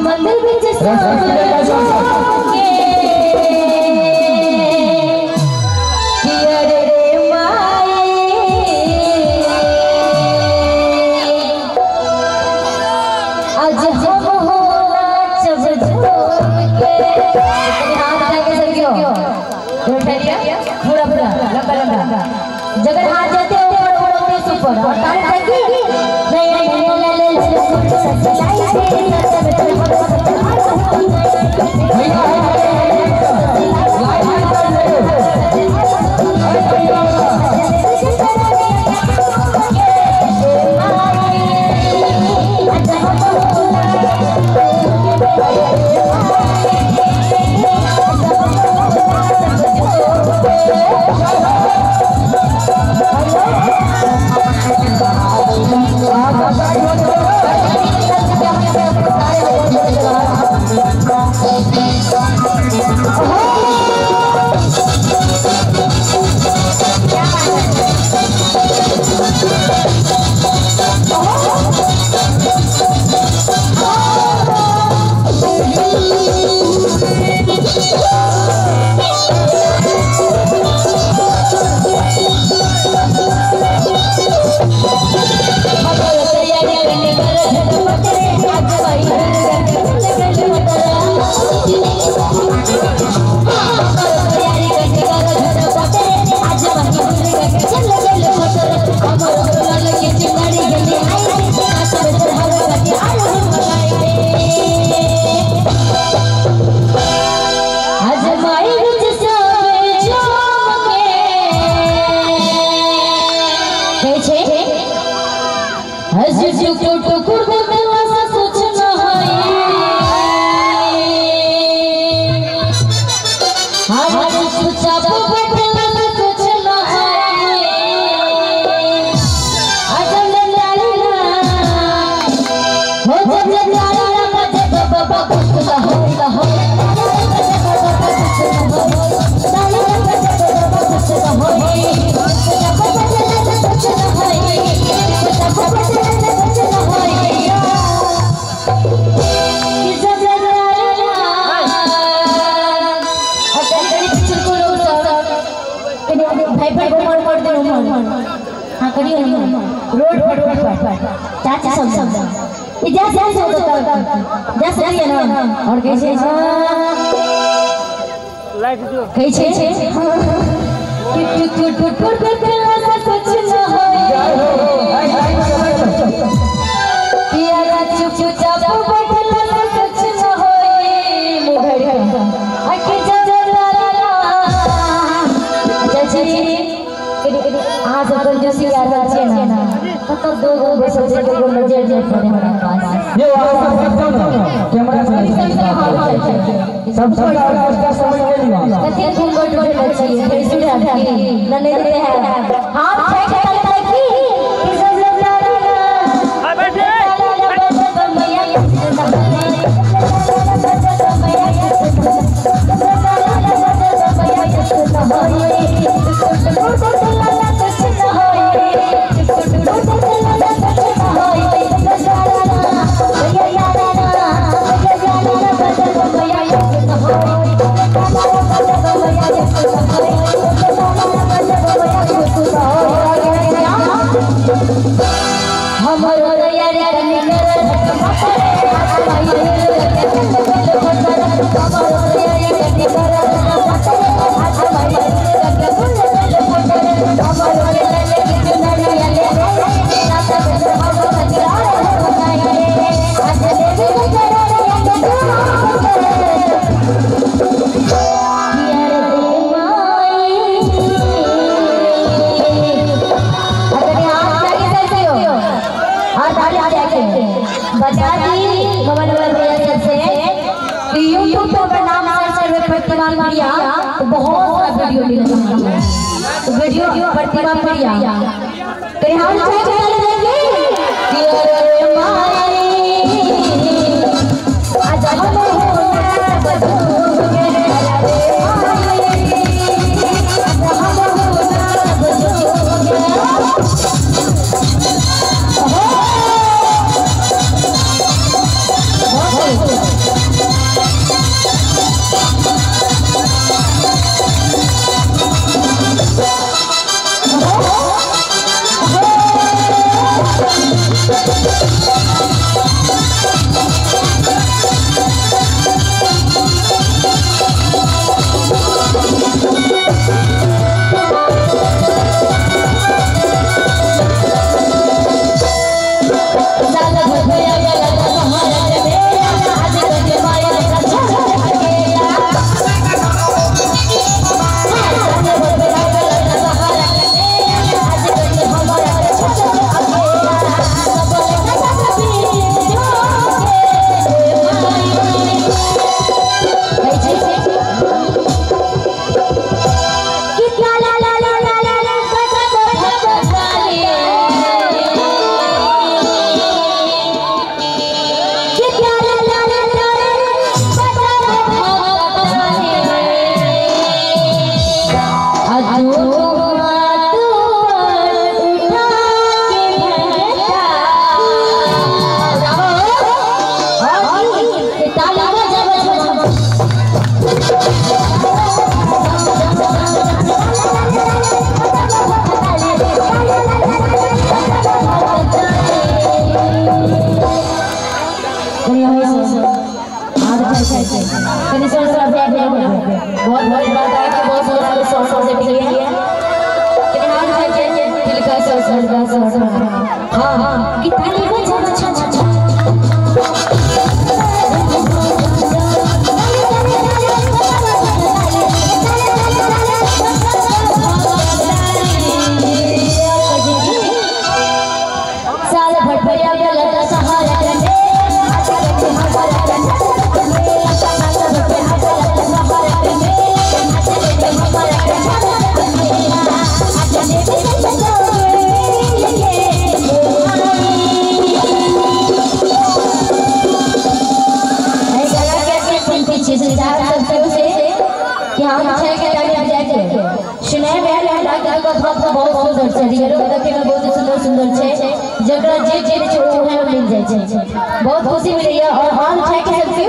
मंदिर विच सब झूम के अरे रे माई आज हम हो नाचब झूम के। हाथ लगे सर क्यों पूरा पूरा लंबा लंबा जगह हाथ जाते ऊपर ऊपर ऊपर और ताली लगी नहीं नहीं ले ले रोड पर चाची सब सब ये जा सब जा सही है ना। और कैसे कैसे टुक टुक टुक टुक कुछ न होए पिया चुपचाप बैठला कुछ न होए मुघड़ अके चाची अहाँ सब कंजूसी के आदत छै ना कत दो गो बैसल छै दो गो नजर जाय पड़े हमरा पास। ये वहाँ सब सब कैमरा सब सब उसका समझ के लिया कते घूंघट उठल छै फिर सुन की नने दे है हाथ फेंक के की सब सब आ बैठे बता दी मोबाइल नंबर भैया सबसे कि यूट्यूब पर नाम सर्च करबे प्रतिमा प्रिया तो बहुत सारा वीडियो मिलेगा। तो वीडियो प्रतिमा प्रिया कहीं हम चाहे चल देंगे कि अरे माई आज हम हो बजूंगे अरे माई आज हम हो बजूंगे। Oh, ताली बजा बजा बहुत बहुत बात आया कि बहुत सारे सॉन्ग से भी है लेकिन आज दिल का सॉन्ग हां हां कि ताली बजा बजा साल भटभरिया में लगा सहारा बहुत सुंदर छै रियलो देखे में बहुत सुंदर सुंदर छै जकरा जे जे छै ओ मिल जाय छै बहुत खुशी मिलैया और हम छै के सबसे